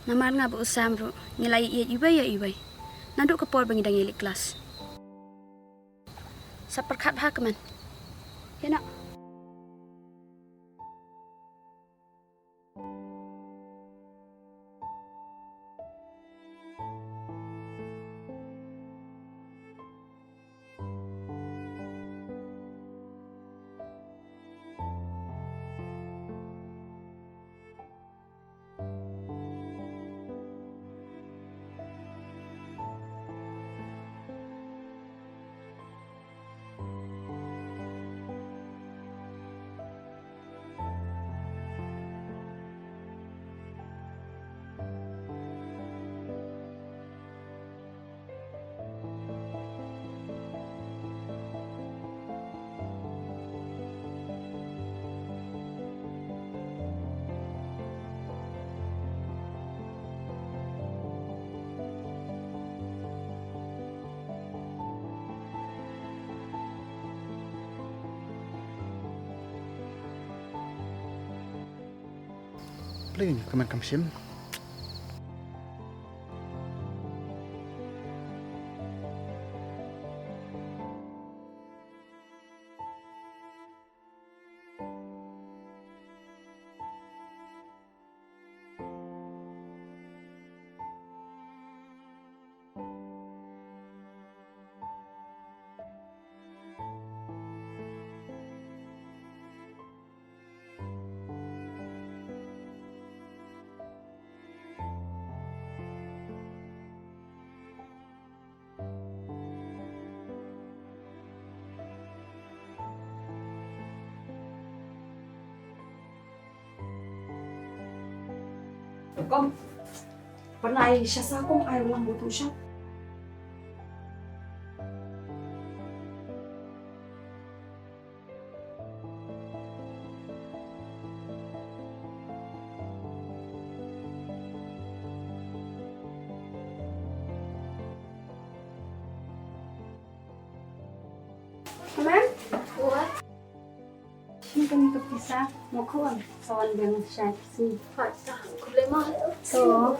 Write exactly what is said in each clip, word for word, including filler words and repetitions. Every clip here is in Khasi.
Namar nga bad u Sam ruh ngi la ïeit iwei ïa iwei naduh ka por ba ngi dang ïaleit klas. Sa pyrkhat bha, kmen. Ïa na. Play ka man kam shim. Kom, pynai sha sa kom, ai lang butu sha. Mama? Ua? Sini kami ke pisa, mau kawan, kawan dengan saya sini. Khublei ma. To.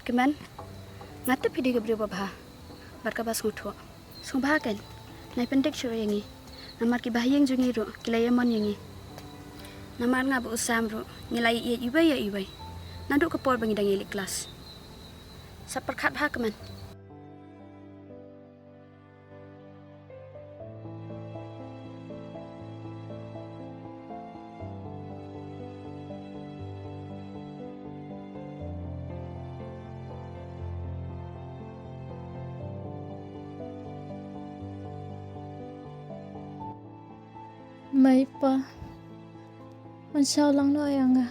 Kmen, nga tip phi dei ka briew babha bad kaba sngewthuh. Sngewbha kein, nai pyndik shuh ïa ngi. Namar ki bahaïing jong ngi ruh ki la ïamon ïa ngi. Namar nga bad u Sam ruh ngi la ïeit iwei ïa iwei naduh ka por ba ngi dang ïaleit klas. Sa pyrkhat bha, kmen. Mei pa, wan shaw lang noh ïa nga.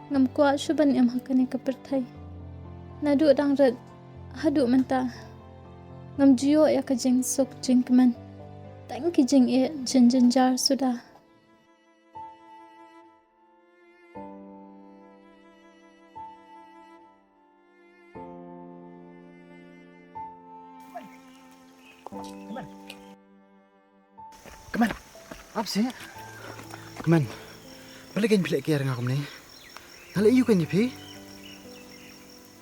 Ngam kwah shuh ban im ha kane ka pyrthei. Naduh dang rit haduh mynta ngam ju ïoh ïa ka jingsuk jingkmen. Tang ki jingeh jynjar suda. Kmen, ap seh. Kmen, balei kein phi leh kiar ïa nga kumne? Nga leh aïu kein ïa phi?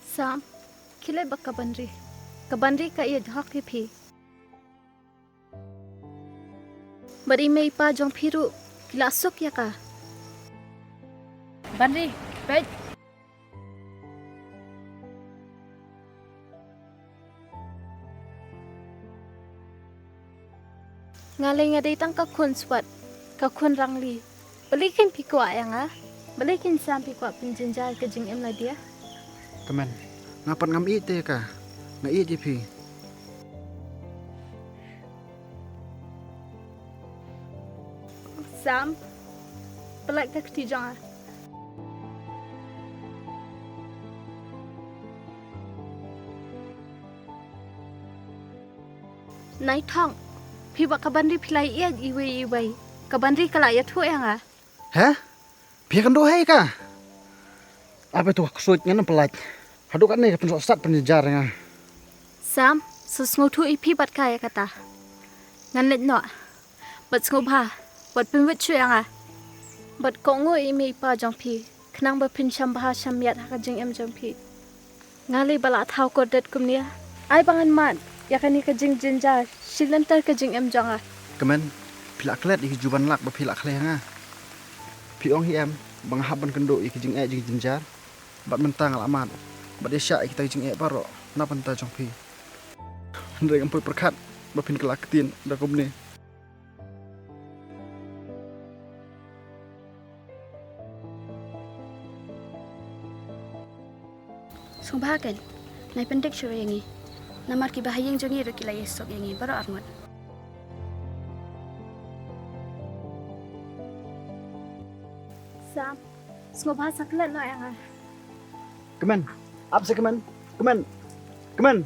Sam, khie leit bad ka Banri. Ka Banri ka ïeit hok ïa phi. Bad i mei i pa jong phi ruh ki la suk ïa ka. Banri, peit. Nga lei nga dei tang ka khun swat, ka khun rangli. Balei kein phi kwah ïa nga? Balei kein Sam phi kwah pynjynjar ka jingim lade? Kmen, nga pat ngam ïeit te ka. Nga ïeit ïa phi. Sam, pynlait ka kti jong nga. Nai Thong, phi bad ka Banri phi la ïeit iwei iwei. Ka Banri ka la ïathuh ïa nga. He? Phi kynduh hei ka? Ape tu ka ksuid ngan ym pynlait. Haduh katne ka pynsohsat pynjynjar ïa nga. Sam, sa sngewthuh ïa phi bad ka ïa kata. Ngan leit noh. Bad sngewbha, bad pynwit shuh ïa nga. Bad kohnguh ïa i mei i pa jong phi, khnang ba phin sham bha sham miat ha ka jingim jong phi. Nga lei ba la thaw kordit kumne. Ai ba ngan mad ïa kane ka jingjynjar shi lynter ka jingim jong nga. Kmen, phi la klet ïa ki juban lak ba phi la khlei ha nga. Phi ong hi em ba nga hap ban kynduh ïa ki jingeh jingjynjar. Bad mynta nga la mad bad ïa shah ïa kita ki jingeh baroh na bynta jong phi. Hynrei ngam poi pyrkhat ba phin kylla ktien da kumne. Sngewbha ken, nai pyndik shuh ïa ngi. Namar ki bahaïing jong ngi ruh ki la ïasuk ïa ngi baroh arngut. Sam, sngewbha sa klet noh ïa nga. Kmen, ap se kmen, kmen, kmen.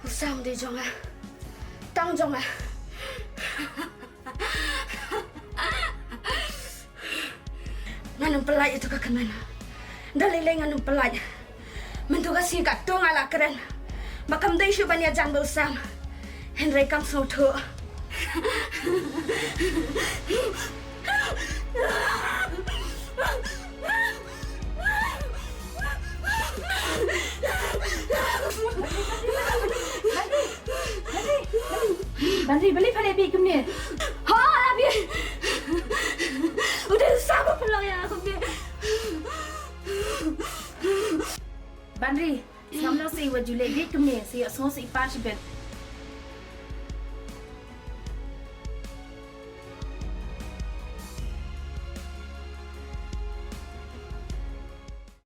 U Sam dei jong nga. Tang jong nga. Ngan ym pyllait ïa tu ka kmen. Da lei lei ngan ym pyllait. Mynta ka sngi katto nga la kren ba kam dei shuh ban ïajan bad u Sam. Hynrei kam sngewthuh. Banri, balei pha leh bieit kumne? Ho, la bieit. U dei u Sam ba pynlong ïa nga kumne. Banri, ngam long sa i wat ju leh bieit kumne, sa ïohsngew sa i pa shibit.